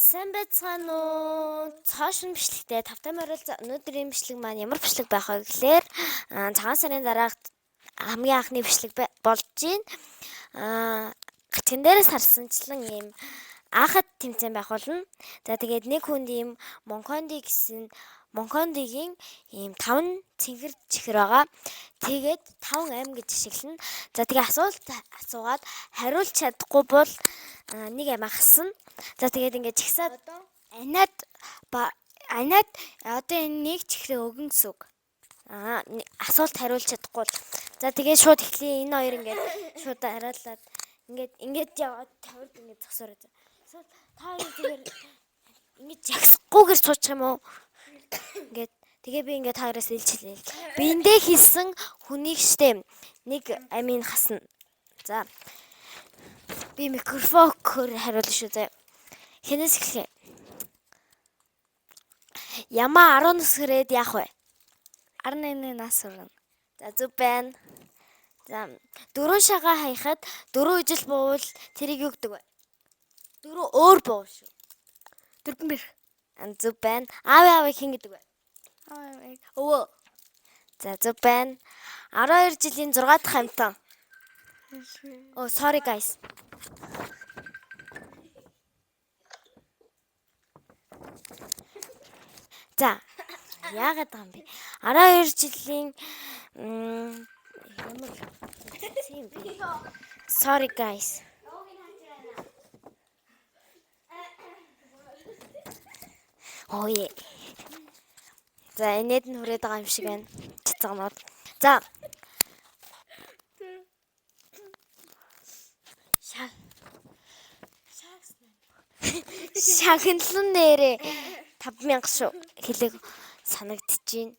Сайн байцгаана уу? Цоо шинэ бичлэгтэй тавтай морил. Өнөөдрийн бичлэг маань ямар бичлэг байх вэ гэхлээр цагаан сарын дараах хамгийн анхны бичлэг болж байна. Гачигн дээрээс харсанчлан ийм аахад тэмцээн байх болно. За тэгээд нэг хүнд ийм Монконди гэсэн Монкондигийн ийм 5 цэнгэр чихэр байгаа. Тэгээд 5 ам гэж ашиглана. За тэгээ асуулт асуугаад хариулж чадахгүй бол нэг ам ахсан. За тэгээд ингээд чигсаад Анаад анаад одоо энэ нэг чихрээ өгөн гэсэн үг. Асуулт хариулж чадахгүй бол. За тэгээд шууд эхлэе. Энэ хоёр ингээд шууд хариулаад ингээд яваад тавирд ингээд зогсоорой. Эсвэл та хоёр зүгээр ингээд жагсахгүйгээр суучих юм уу? Ингээд тэгээ би ингээд та хоёроос илж хэлнэ. Биэндээ хийсэн хүнийг штэ нэг амийг хасна. За би микрофоноор хариулна шүү заяа. Хэнээс эхлэе. Ямаа 10 нас хүрээд яах вэ? 11 нас хүрнэ. За зөв байна. За дөрөв шагаа хаяхад дөрөв ижил буувал тэрийг юу гэдэг вэ? Дөрөв өөр буувал шүү. Дөрвөн бэр. Зөв байна. Аав аавыг хэн гэдэг вэ? Өвөө. За зөв байна. 12 жилийн 6 дахь амьтан. Oh sorry guys. За яагаад байгаа юм бэ? 12 жилийн ямар юм бэ? Sorry guys. Oh yeah. За энэд нь хүрээд байгаа юм шиг байна. Цэцгнууд. За. Шагналан нэрээ 5000 шүү хэлэг санагдчихээн.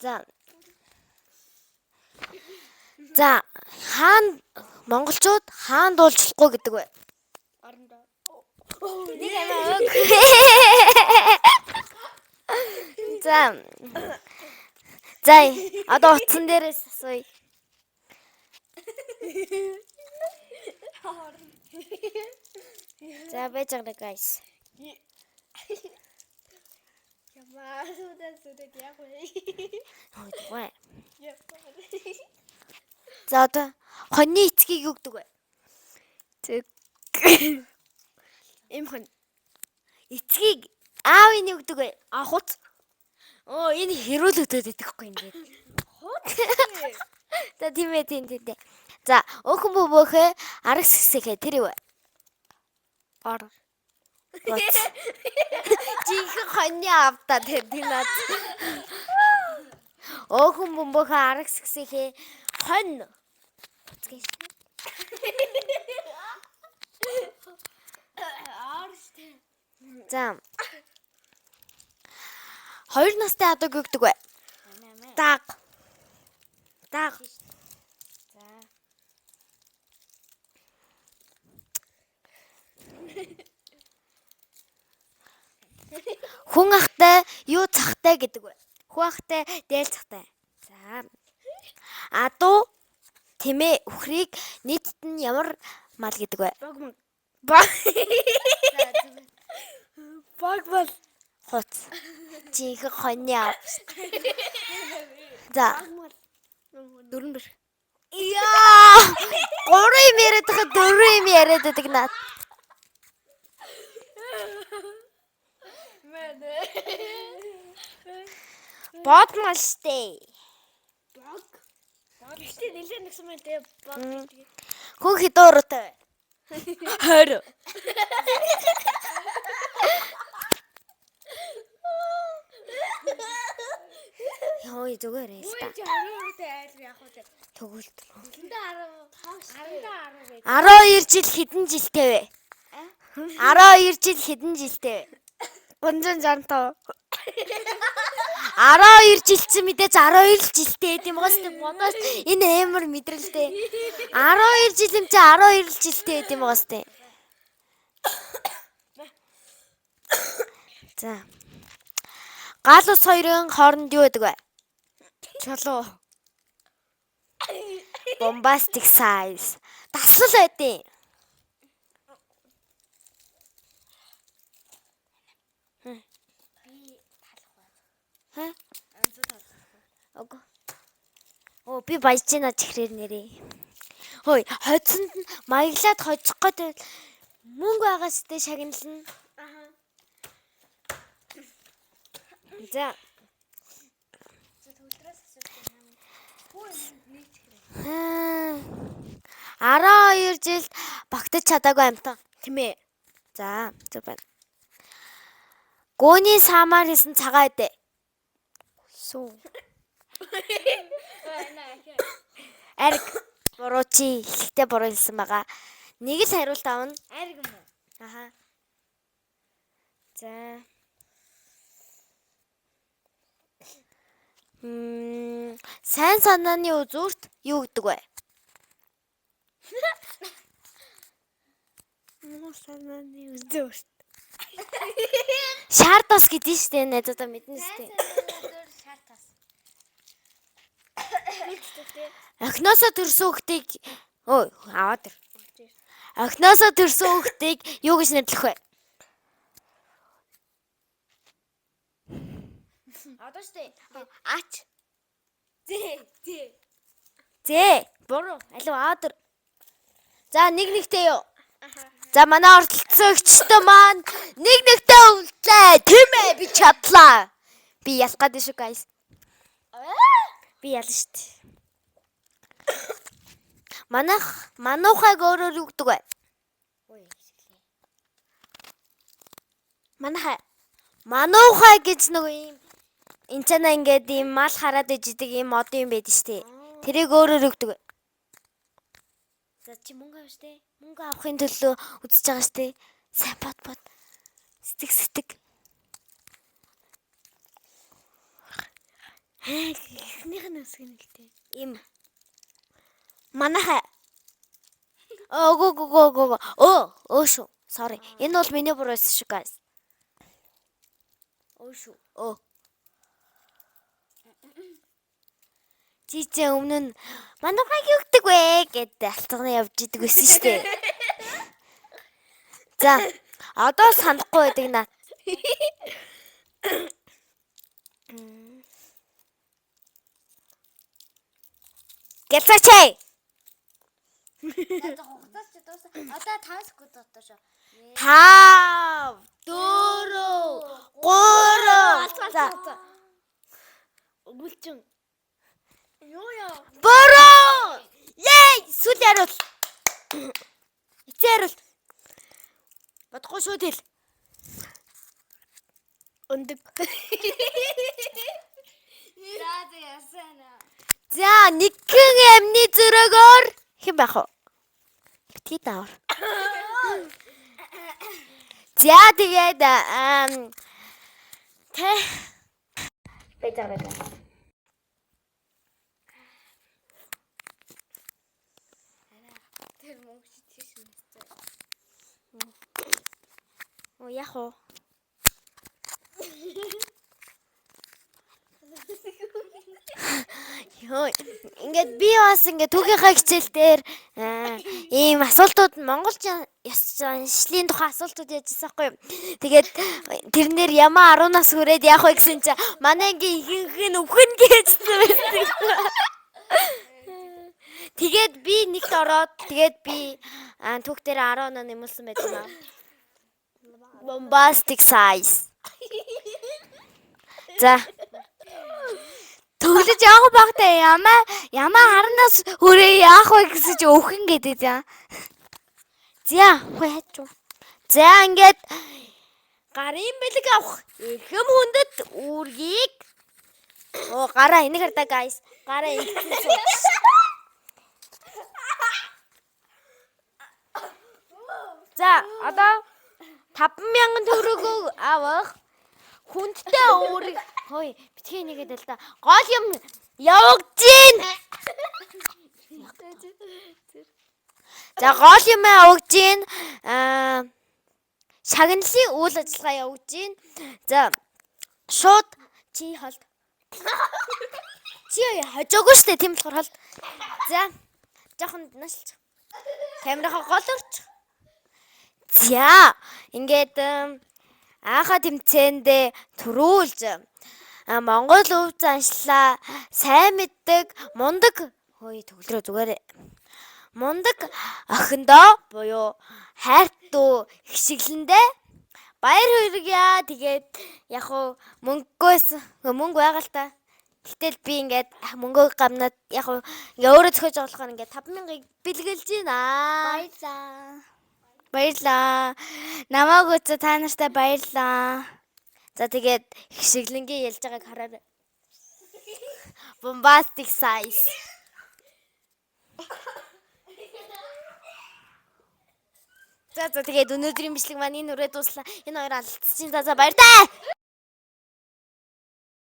За. За хаан монголчууд хаан дуулжлахгүй гэдэг вэ? Нэг амиа өг. За. За одоо утсан дээрээс асууя. За байж байгаа guys. Ямаа сүдэ яг вэ? Хөөе. За одоо хоньны эцгийг юу гэдэг вэ? Тэг. Эм хон. Эцгийг аавын юу гэдэг вэ? А хуц. Оо энэ хэрүүл өдөөд идэхгүй ингээд. Хуц. За тийм ээ тийм тийм тийм. За өөхөн бөбөөхөө аргас хэсэхэ тэр юу вэ? Ор. Жинхэнэ хоньны авда тэр тийм наад. Өөхөн бөмбөхөө аргас хэсэхэ хонь. Хуц гэж. Ор штэ. За. Хоёр настай адаг юу гэдэг вэ? Даг. Даг. За. Хүн ахтай юу цахтай гэдэг вэ? Хүн ахтай дээл цахтай. За. Адуу тэмээ үхрийг нийтд нь ямар мал гэдэг вэ? Баг мал. Баг. Баг мал. Хуц. Жинхэнэ хоньны ав. За. Дөрвөн бэр. Яа! Гурван юм яриад байгаа дөрвөн юм яриад байдаг наад. Бодмол штэ. Баг. Гэхдээ нэлээд нэгсэн байна те. Баг гэдэг. Хүн хэдэн уруутай вэ? 20. Йоо зүгээр ээ л та. Үгүй чи 20 уруутай айл яах вэ? Төгөлд. Эндээ 10 10 10 гэж. 12 жил хэдэн жилтэй вэ? 12 жил хэдэн жилтэй вэ? 365. 12 жил чинь мэдээж 12 жилтэй байд юм гоос тэ бодоос энэ амар мэдрэлтэй. 12 жил юм чи 12 жилтэй байд юм гоос тэ. За. Гал ус хоёрын хооронд юу байдаг вэ? Чулуу. Bombastic size. Таслал байдیں۔ Би талах бай. Хэ? Анзуу талах. Үгүй. Оо би баяж гинэ чихрээр нэрээ. Хөөе, хоцсонд нь маяглаад хожих гээд мөнгө байгаа сте шагнална. Аха. За. За төгөлдрөөс асуух юм. Хүү нэг чихрээ. 12 жил багтаж чадаагүй амтан, тийм ээ. За, зөв байна. Гөөний саамаар хийсэн цагаан эдээ. Сүү. Ариг буруу чи хэлэхдээ буруу хэлсэн байгаа. Нэг л хариулт авна. Ариг юм уу? Аха. За. Сайн санааны үзүүрт юу гэдэг вэ? Муу санааны үзүүрт. Шар тос гэдэг нь шүү дээ. Найзуудаа мэднэ шүү дээ. Шар тас. Охиноосоо төрсөн хүүхдийг өө аваад ир. Охиноосоо төрсөн хүүхдийг юу гэж нэрлэх вэ? Одоо шүү дээ. Ач. Зээ. Зээ. Зээ. Буруу. Алив аваад ир. За нэг нэгтэй юу? За манай оролцсон өгчтөө маань нэг нэгтэй өвлөө. Тийм ээ би чадлаа. Би ялах гээд шүү guys. Би ялна шүү дээ. Манайх мануухайг өөрөөр юу гэдэг вэ? Ой, хэсэглээ. Манайхай мануухай гэж нөгөө ийм энэ чанаа ингээд ийм мал хараад ижидэг ийм мод юм байдаг шүү дээ. Тэрийг өөрөөр юу гэдэг вэ? За чи мөнгө авах шүү дээ. Мөнгө авахын төлөө үзэж байгаа шүү дээ. Сайн бод бод. Сэтгэг сэтгэг. Эхнийх нь өсгөн гэлтэй. Им. Манайхай. Өө гоо гоо гоо гоо. Өө өө шүү. Sorry. Энэ бол миний буруу байсан шүү guys. Өө шүү. Өө. Чи чи өмнө нь манайхайг юу гэдэг вэ гэд алтгана явж идэг байсан шүү дээ. За одоо санахгүй байдаг наа. Гэлцээч. За хугацаас чи дуусаа. Одоо 5 секунд дотор шүү. 5 4 3 За Өгүүлчин. Юу яа? Буруу! Yay! Сүүлийн хариулт. Эцсийн хариулт. Бодохгүй шүү тэл. Өндөг. За за ясана. За, нэгэн амны зөрөөгөөр хэн байх вэ? Битгий давар. За, тэгээд тэ байж байгаа байх. Тэр мөнгө чи тийш мэдсэн. Оо яах вэ? Йоо, ингээд би бас ингээд түүхийнхээ хичээл дээр ийм асуултууд нь Монгол ёс заншлын тухай асуултууд яжсэн байхгүй юу. Тэгээд тэрнэр ямаа 10 нас хүрээд яах вэ гэсэн чинь манай ангийн ихэнх нь өвхөн гэжсэн байсан. Тэгээд би нэгт ороод тэгээд би түүх дээр 10 оноо нэмэлсэн байж байна. Bombastic size. За. Төглөж явах багтаа ямаа ямаа харанаас хүрээ яах вэ гэсэн чи өвхөн гэдэг заа. За, хөөе хайч. За, ингээд гарын бэлэг авах эрхэм хүндэт үүргийг Оо, гараа энийг хардаа guys. Гараа ингэсэн сууч. За, одоо 5000 төгрөгөө авах хүндтэй үүрэг. Хөөе, битгий нэгэд л да. Гол юм явагдаж гин. За гол юм явагдаж гин. Аа шагналын үйл ажиллагаа явагдаж гин. За шууд чи холд. Чи хожоогүй штэ тийм болохоор холд. За жоохон нашлж. Камерынхаа гол өрч. За ингээд Анхаа тэмцээндээ түрүүлж Монгол өв заншлаа сайн мэддэг мундаг хөөе төгөлрөө зүгээр мундаг охиндоо буюу хайрт дүү хишиглэндээ баяр хүргье. Тэгээд яг уу мөнгөөс мөнгө байгаа л та. Гэтэл би ингээд мөнгөө гамнаад яг уу ингээ өөрөө зөхиож байгаа болохоор ингээд 5000-ыг бэлгэлж байна. Баярлаа. Баярлаа. Намайг үзсэн та нартай баярлаа. За тэгээд хишиглэнгийн ялж байгааг хараарай. Bombastic size. За за тэгээд өнөөдрийн бичлэг маань энэ үрээ дууслаа. Энэ хоёр алдчихин. За за баяртай.